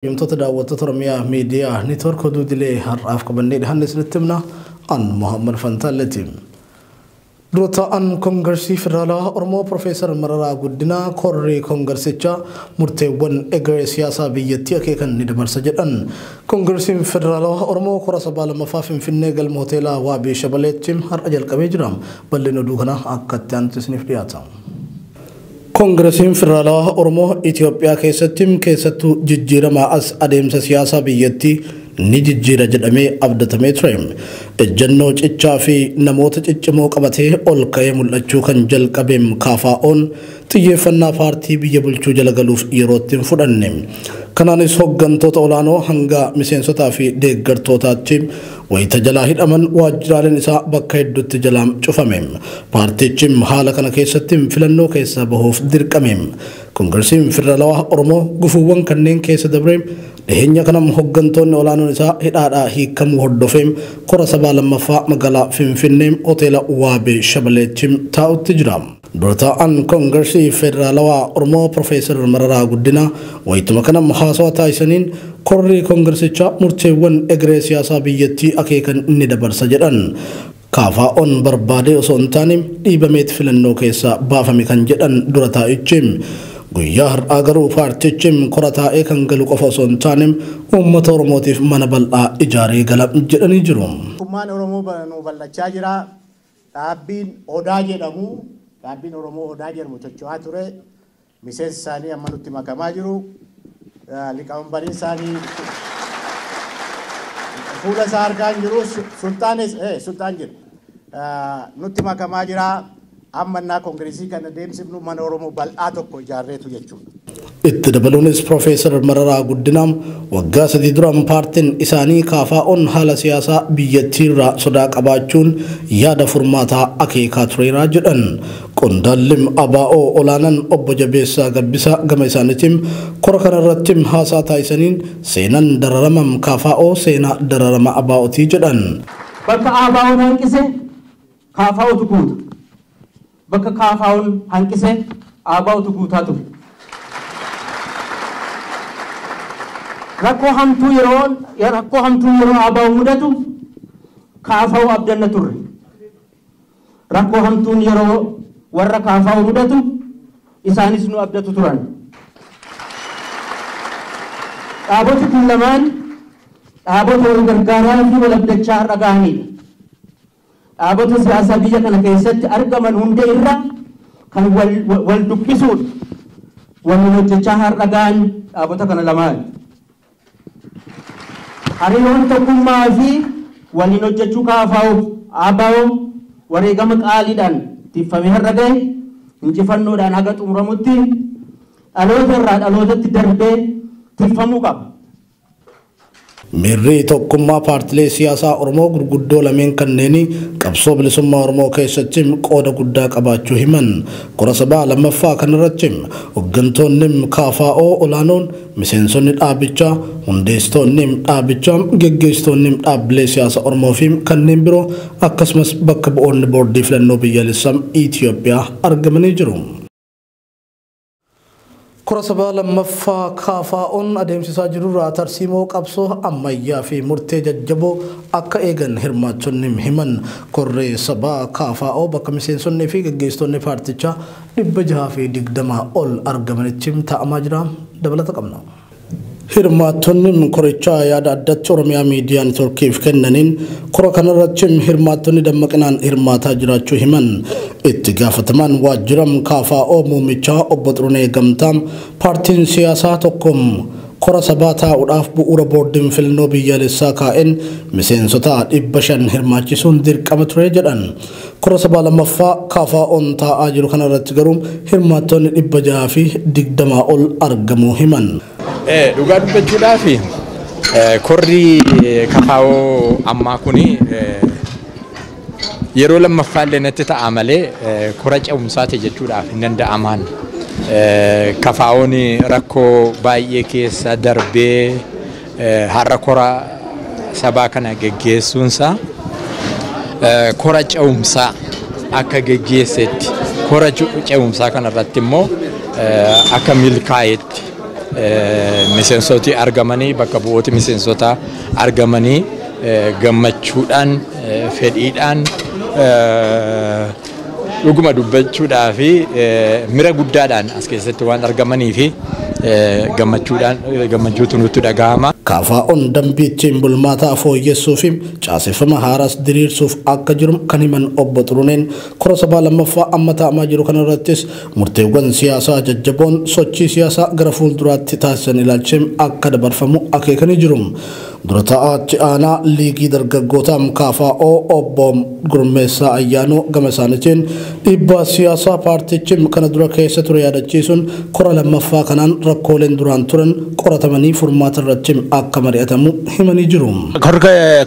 Himtoota daawwattoota Oromiyaa Miidiyaa Neetwoork oduu idilee har'aaf qabannee dhiyaanne isinitti himna. An Muhammad Fantaalleeti. Dura taa'an Koongiresii Federaalaa Oromoo Profeesar Mararaa Guddinaa korri koongiresichaa murteewwan egeree siyaasaa biyyattii akeekan ni dabarsa jedhan. Koongiresiin Federaalaa Oromoo kora sabaa lammaffaa Finfinnee galma hoteelaa Waabii Shabaleetti har'a jalqabee jira. Bal'inni oduu kanaa akka itti aanutti isiniif dhiyaata. Koongiresiin Federaalaa Oromoo Itoophiyaa keessatti keessattuu jijjiiramaa as adeemsa siyaasaa biyyattii ni jijjiira jedhamee abdatamee ture. Ejjennoo cichaa fi namoota ciccimoo qabatee ol ka'ee mul'achuu kan jalqabeem KFO'n xiyyeeffannaa paartii biyya bulchuu jala galuuf yerootti hin fudhanne. Kanaanis hooggantoota olaanoo hanga miseensotaa fi deeggartootaatti wayita jalaa hidhaman waajjiraaleen isaa bakka hedduutti jalaan cufame. Paartichi haala kana keessatti filannoo keessaa bahuuf dirqame. Koongiresiin Federaalawaa Oromoo gufuuwwan kanneen keessa dabre dhiheenya kanam hooggantoonni olaanoon isaa hidhaadhaa hiikamuu hordofee kora sabaa lammaffaa magaalaa Finfinnee hoteela Waabee Shabaleetti taa'utti jira. Dura taa'an Koongiresii Federaalawaa Oromoo Profeesar Mararaa Guddinaa wayituma kanam haasawaa taasisaniin korri koongiresichaa murteewwan egeree siyaasaa biyyattii akeekan ni dabarsa jedhan. KFO'n barbaadee osoo hin taane dhiibameet filannoo keessaa baafame kan jedhan dura taa'ichi. Guyyaa har'aa garuu paartichi kora taa'ee kan galu qofa osoo hin taane uummata Oromootiif mana bal'aa ijaaree gala jedhanii jiru. Tokkummaan Oromoo nu bal'achaa jira. Dhaabbiin Odaa jedhamu, dhaabbiin Oromoo Odaa jedhamu socho'aa ture. Miseensi isaanii amma nutti makamaa jiru. Liqamanbariin isaanii fuula isaa argaa hin jiru. Sultaanis sultaan jiru. Nutti makamaa jira. Amma innaa koongiresii kana deemsifnu mana Oromoo bal'aa tokko ijaarreetu jechuudha. Itti dabaluunis Profeesar Mararaa Guddinaa waggaa 3 duraan paartiin isaanii KFO'n haala siyaasaa biyyattiirraa sodaa qabaachuun yaada furmaataa akeekaa tureera jedhan. Qondaalli ABO olaanaan obbo Jabeessaa Gabbisaa gama isaaniitiin kora kanarratti haasaa taasisaniin seenaan dararama KFO seenaa dararama ABO'ti jedhan. Bakka ABO'n hanqise KFO'tu guuta. Bakka KFO'n hanqise ABO'tu guutaa ture. Rakkoo hamtuu yeroo ABO mudatu KFO abdanna turre. Rakkoo hamtuun yeroo warra KFO mudatu isaanis nu abdatu turan. Dhaaboti kun lamaan dhaabota wal gargaaraa fi wal abdachaa har'a gahanidha. Dhaabota siyaasaa biyya kana keessatti argaman hunda irra kan wal dubbisuudha. Waliin hojjechaa har'a gahan dhaabota kana lamaan. Hariiroon tokkummaa fi waliin hojjechuu KFO ABO wareegama qaaliidhaan tiffamee har'a gahe injifannoodhaan haga xumuramutti dhaloota irraa dhalootatti darbee tiffamuu qaba. Miirri tokkummaa paartilee siyaasaa Oromoo gurguddoo lameen kanneen qabsoo bilisummaa Oromoo keessatti qooda guddaa qabaachuu himan. Kora sabaa lammaffaa kanarratti hooggantoonni KFO olaanoon miseensonni dhaabichaa, hundeessitoonni dhaabichaa, geggeessitoonni dhaabbilee siyaasaa Oromoo fi kanneen biroo akkasumas bakka bu'oonni boordii filannoo biyyaalessaa Itoophiyaa argamanii jiru. Kora sabaa lammaffaa KFO'n adeemsisaa jirurraa tarsiimoo qabsoo ammayyaa fi murtee jajjaboo akka eegan hirmaattonni himan. Korree sabaa KFO bakka miseensonni fi geggeessitoonni paartichaa 620 ol argamanitti taa'amaa jira. Dabalata qabna. Hirmaattonni korichaa yaada addatti Oromiyaa Miidiyaa Neetwoorkiif kennaniin kora kanarratti hirmaattonni dammaqinaan hirmaataa jiraachuu himan. Itti gaafatamaan waajjira KFO muummichaa obbo Xirunee Gamtaa paartiin siyaasaa tokko kora sabaa taa'uudhaaf bu'uura boordiin filannoo biyyaalessaa kaa'een miseensota 500 hirmaachisuun dirqama ture jedhan. Kora sabaa lammaffaa KFO'n taa'aa jiru kanarratti garuu hirmaattonni 620 ol argamuu himan. Dhugaa dubbachuudhaaf korri KFO ammaa kuni yeroo lammaffaa illee natti ta'a malee kora ce'umsaati jechuudhaaf hin danda'amaan. KFO'n rakkoo baay'ee keessa darbee har'a kora sabaa kana geggeessuunsaa kora ce'umsaa akka geggeessetti kora ce'umsaa kanarratti immoo akka milkaa'etti Miseensoti argamanii bakka bu'ooti miseensota argamanii gammachuudhaan fedhiidhaan dhuguma dubbachuudhaa fi mira guddaadhaan as keessatti waan argamanii fi gammachuudhaan gammachuutu nutti dhagahama. KFO'n dambii ittiin bulmaataa fooyyessuu fi caaseffama haaraas diriirsuuf akka jiru kan himan obbo Xuruneen kora sabaa lammaffaa amma taa'amaa jiru kanarrattis murteewwan siyaasaa jajjaboon sochii siyaasaa gara fuulduraatti taasisan ilaalchee akka dabarfamu akeekanii jiru. Dura taa'aatti aanaa liigii dargaggootaa KFO obbo Gurmeessaa Ayyaanoo gama isaaniitiin dhiibbaa siyaasaa paartichi kana dura keessa ture yaadachiisuun kora lammaffaa kanaan rakkooleen duraan turan qoratamanii furmaata irratti akka mari'atamu himanii jiru. Korri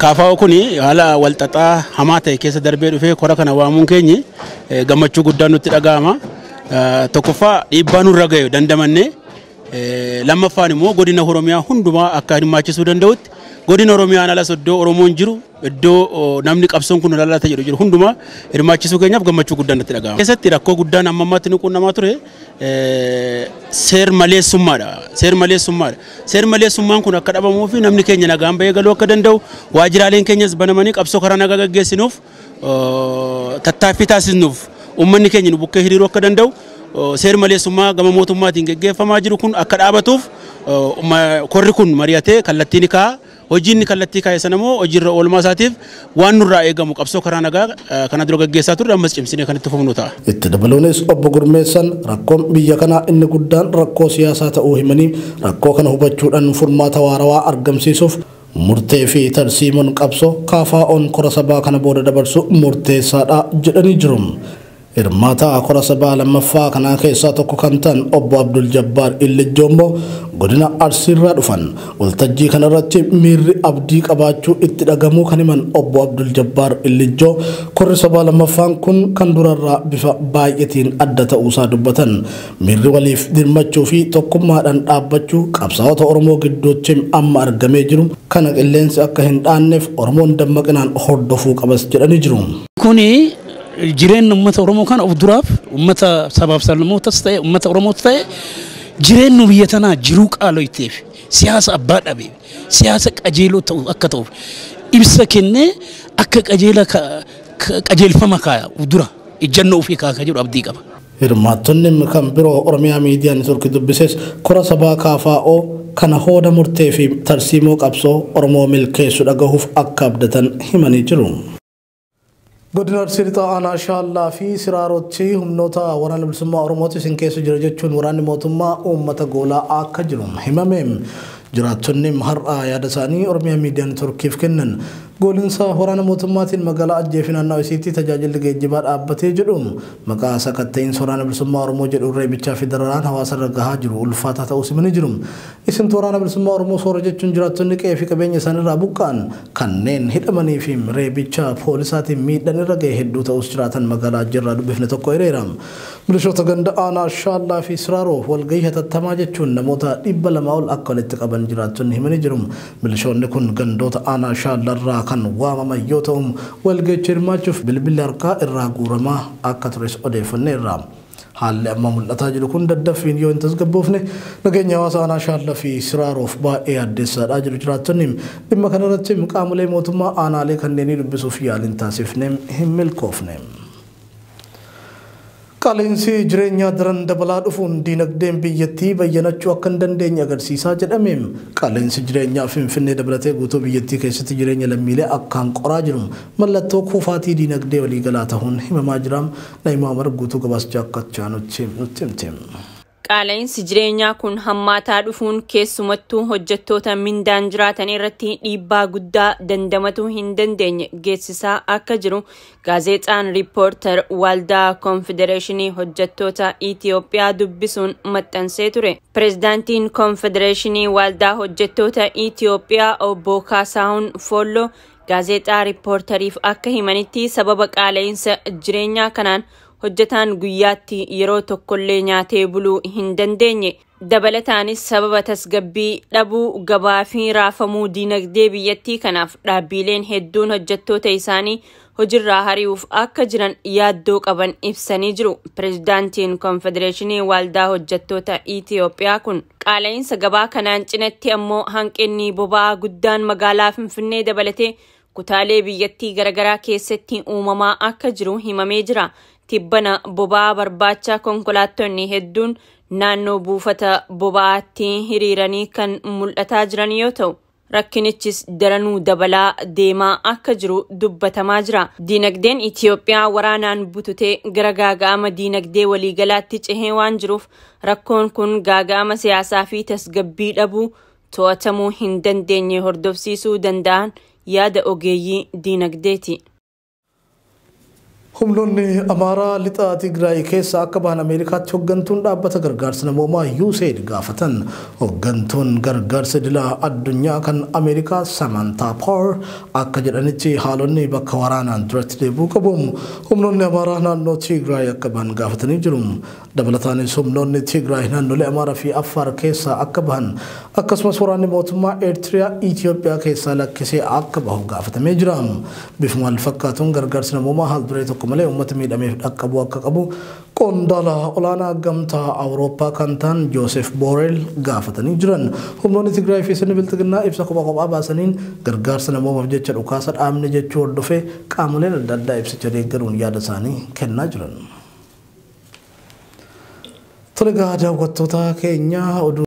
KFO kun haala walxaxaa hamaa ta'e keessa darbee dhufee kora kana waamuun keenyi gammachuu guddaan nutti dhaga'ama. Tokkoffaa dhiibbaa nurra ga'e dandamannee, lammaffaan immoo godina Oromiyaa hundumaa akka hirmaachisuu danda'utti godina Oromiyaan alas iddoo Oromoon jiru iddoo namni qabsoon kun lallata jedhu jiru hundumaa hirmaachisuu keenyaaf gammachuu guddaan natti dhaga'ama. Keessatti rakkoo guddaan amma ammaatti nu qunnamaa ture seer maleessummaadha. Seer maleessummaadha. Seer maleessummaan kun akka dhabamuu fi namni keenya nagaan bahee galuu akka danda'u waajjiraaleen keenyas banamanii qabsoo karaa nagaa gaggeessinuuf tattaaffii taasisnuuf uummanni keenya nu bukkee hiriiruu akka danda'u seer maleessummaa gama mootummaatiin gaggeeffamaa jiru kun akka dhaabatuuf korri kun mari'atee kallattiin kaa'a. Hojiin kallattii kaa'e sana immoo hojiirra oolmaa isaatiif waan nurraa eegamu qabsoo karaa nagaa kana dura gaggeessaa turre ammas cimsinee kan itti fufnu ta'a. Itti dabaluunis obbo Gurmeessan rakkoon biyya kanaa inni guddaan rakkoo siyaasaa ta'uu himanii rakkoo kana hubachuudhaan furmaata waarawaa argamsiisuuf murtee fi tarsiimoon qabsoo KFO'n kora sabaa kana booda dabarsu murteessaadha jedhanii jiru. Hirmaata kora sabaa lammaffaa kanaa keessaa tokko kan ta'an obbo Abdul Jabbaar Illijjoo immoo godina Arsiirraa dhufan. Waltajjii kanarratti miirri abdii qabaachuu itti dhagamuu kan himan obbo Abdul Jabbaar Illijjoo korri sabaa lammaffaan kun kan durarraa bifa baay'eetiin adda ta'uusaa dubbatan. Miirri waliif dirmachuu fi tokkummaadhaan dhaabbachuu qabsaa'ota Oromoo gidduutti amma argamee jiru kana qilleensi akka hin dhaanneef Oromoon dammaqinaan hordofuu qabas jedhanii jiru. Kuni jireenya uummata Oromoo kana of duraaf uummata sabaaf sablammootas ta'e uummata Oromootas ta'e jireenyu biyya tanaa jiruu qaaloyteef siyaasa abbaa dhabe siyaasa qajeeloo ta'u akka ta'uuf ibsa kennee akka qajeela qajeelfama kaaya of dura ejjennoo ofii kaaya jedhu abdii qaba. Hirmaattonni kan biroo Oromiyaa Miidiyaa Neetwoorkii dubbises kora sabaa KFO kana hooda murtee fi tarsiimoo qabsoo Oromoo milkeessu dhagahuuf akka abdatan himanii jiru. Godina Arsii Lixaa aanaa Shaallaa fi Siraarotti humnoota waraana bilisummaa Oromooti isin keessa jira jechuun waraanni mootummaa uummata goolaa akka jiru himame. Jiraattonni har'a yaada isaanii Oromiyaa Miidiyaa Neetwoorkiif kennan goolinsa waraana mootummaatiin magaalaa Ajjee fi naannoo isiitti tajaajilli geejjibaa dhaabbatee jedhu maqaa sakatta'iinsa waraana bilisummaa Oromoo jedhu reebichaa fi dararaan hawaasa irra gahaa jiru ulfaataa ta'uu himanii jiru. Isintu waraana bilisummaa Oromoo soora jechuun jiraattonni qe'ee fi qabeenya isaaniirraa buqqa'an kanneen hidhamanii fi reebicha poolisaatiin miidhan irra ga'e hedduu ta'us jiraatan magaalaa Ajjeerraa dubbifne tokko hiriira. Milishoota ganda aanaa Shaallaa fi Siraaroo walgahii hatattamaa jechuun namoota 200 ol akka walitti qaban jiraattonni himanii jiru. Milishoonni kun gandoota aanaa Shaallarraa kan waamaman yoo ta'u walgahicha hirmaachuuf bilbilli harkaa irraa guuramaa akka tures odeeffanneerra. Haalli amma mul'ataa jiru kun daddaffiin yoo hin tasgabboofne nageenya hawaasa aanaa Shaallaa fi Siraaroof baay'ee addeessaadhaa jiru jiraattonni. Dhimma kanarratti qaamolee mootummaa aanaalee kanneenii dubbisuuf yaaliin taasifne hin milkoofne. Qaala'insi jireenyaa daran dabalaa dhufuun diinagdeen biyyattii bayyanachuu akka hin dandeenye agarsiisaa jedhame. Qaala'insi jireenyaa Finfinnee dabalatee guutuu biyyattii keessatti jireenya lammiilee akkaan qoraa jiru mallattoo kuufaatii diinagdee waliigalaa ta'uun himamaa jira. Naayimaa Umar guutuu gabaasichaa akka chaanutti nutti himte. Qaala'insi jireenyaa kun hammaataa dhufuun keessumattuu hojjettoota mindaan jiraatan irratti dhiibbaa guddaa dandamatuu hin dandeenye geessisaa akka jiru gaazexaan Riippoortar Waldaa Koonfedereeshinii Hojjettoota Itiyoophiyaa dubbisuun maxxansee ture. Pireezidaantiin Koonfedereeshinii Waldaa Hojjettoota Itiyoophiyaa obbo Kaasaahun Foolloo gaazexaa Riippoortariif akka himanitti sababa qaala'insa jireenyaa kanaan hojjetaan guyyaatti yeroo tokkollee nyaatee buluu hin dandeenye. Dabalataanis sababa tasgabbii dhabuu gabaa fi raafamuu diinagdee biyyattii kanaaf dhaabbileen hedduun hojjettoota isaanii hojiirraa hari'uuf akka jiran yaaddoo qaban ibsanii jiru. Pireezidaantiin Konfedereeshinii Waldaa Hojjettoota Itiyoophiyaa kun qaala'insa gabaa kanaan cinatti ammoo hanqinni boba'aa guddaan magaalaa Finfinnee dabalatee kutaalee biyyattii garaagaraa keessatti uumamaa akka jiru himamee jira. Tibbana boba'aa barbaacha konkolaattonni hedduun naannoo buufata boba'aatti hiriiranii kan mul'ataa jiran yoo ta'u, rakkinichis daranuu dabalaa deemaa akka jiru dubbatamaa jira. Diinagdeen Itiyoophiyaa waraanaan bututee gara gaaga'ama diinagdee waliigalaatti cehee waan jiruuf rakkoon kun gaaga'ama siyaasaa fi tasgabbii dhabuu to'atamuu hin dandeenye hordofsiisuu danda'an yaada ogeeyyii diinagdeeti. Humnoonni Amaaraa lixa Tigraay keessa akka bahan Ameerikaatti hooggantuun dhaabbata gargaarsa namoomaa USAID gaafatan. Hooggantuun gargaarsa idilaa addunyaa kan Ameerikaa Samantha Power akka jedhanitti haalonni bakka waraanaan duratti deebi'uu qabu. Humnoonni Amaaraa naannoo Tigraay akka bahan gaafatanii jiru. Dabalataanis humnoonni Tigraay naannolee Amaaraa fi Affaar keessaa akka bahan akkasumas waraanni mootummaa Eertiriyaa Itiyoophiyaa keessaa lakkisee akka bahu gaafatamee jira. Bifuma wal fakkaatuun gargaarsi namoomaa haal duree tokko malee uummata miidhameef dhaqqabuu akka qabu qondaala olaanaa gamtaa Awurooppaa kan ta'an Joosef Boorel gaafatanii jiran. Humnoonni Tigraay fi sirni Bilxiginnaa ibsa kophaa kophaa baasaniin gargaarsa namoomaaf jecha dhukaasa dhaabne jechuu hordofee qaamoleen adda addaa ibsicha deeggaruun yaada isaanii kennaa jiran. Tole egaa daawwattoota keenya oduu